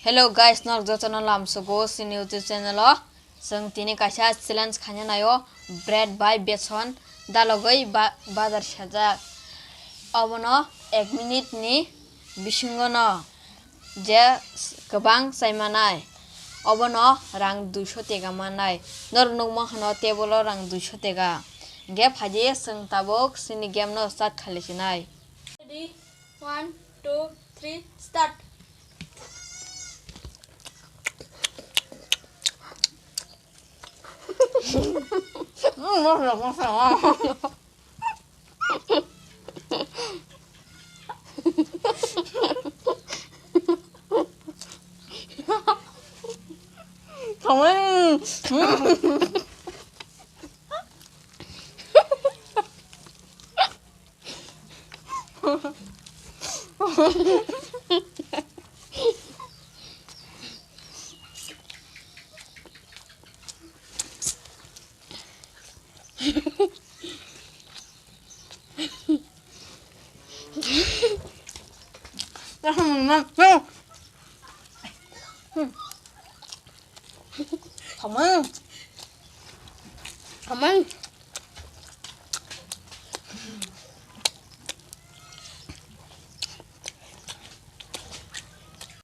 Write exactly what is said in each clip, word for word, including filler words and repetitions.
Hello guys, norok jotono lamsogo chini YouTube channel o. Chwng tini kaisa challenge khaina naio, bread bai beson dalogwi ba-, bazar sajak. Obono ek minute ni bisingo no je s-, kwbang chai manai, obono rang duiso tega manai. Norok nukma hwno table o rang duiso tega. Hwnkhe phaidi chwng tabuk chini game no start khailaisinai. Ready? One, two, three, start. Tongmani. Tongmani.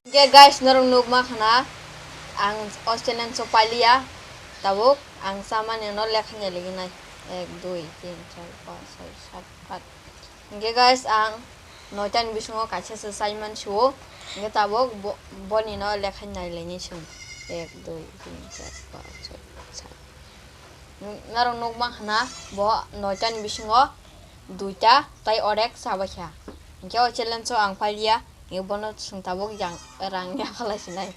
Hwnkhe guys, norok nukma khana, ang o challenge o pailiya, tabuk ang chamani no lekha ni liginai, ek, dui, tin, char, panch, choi, sat, aat. Hwnkhe guys, ang noita ni bisingo kaisa se chai mansiwo, hwnkhe tabuk bo-, boni no lekha ni nailaini chwng, ek, dui, tin, char, panch, choi, sat. Norok nukma khana, bo noita ni bisingo duita tai orek chabaikha. Hwnkhe o challenge o ang pailiya, hwnkhe bono chwng tabuk yang rang yaphalai sinai.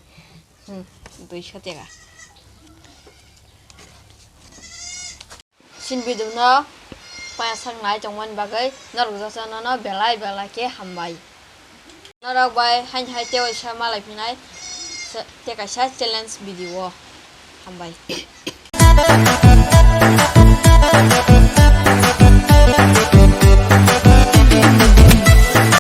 Hmm, duiso tega. Chini video no paya sak nai tongmani bagwi norok jotono no belai belai khe hambai. Norok bai haini hai tei waisa malai phinai se-, tei kaisa challenge video o. Hambai.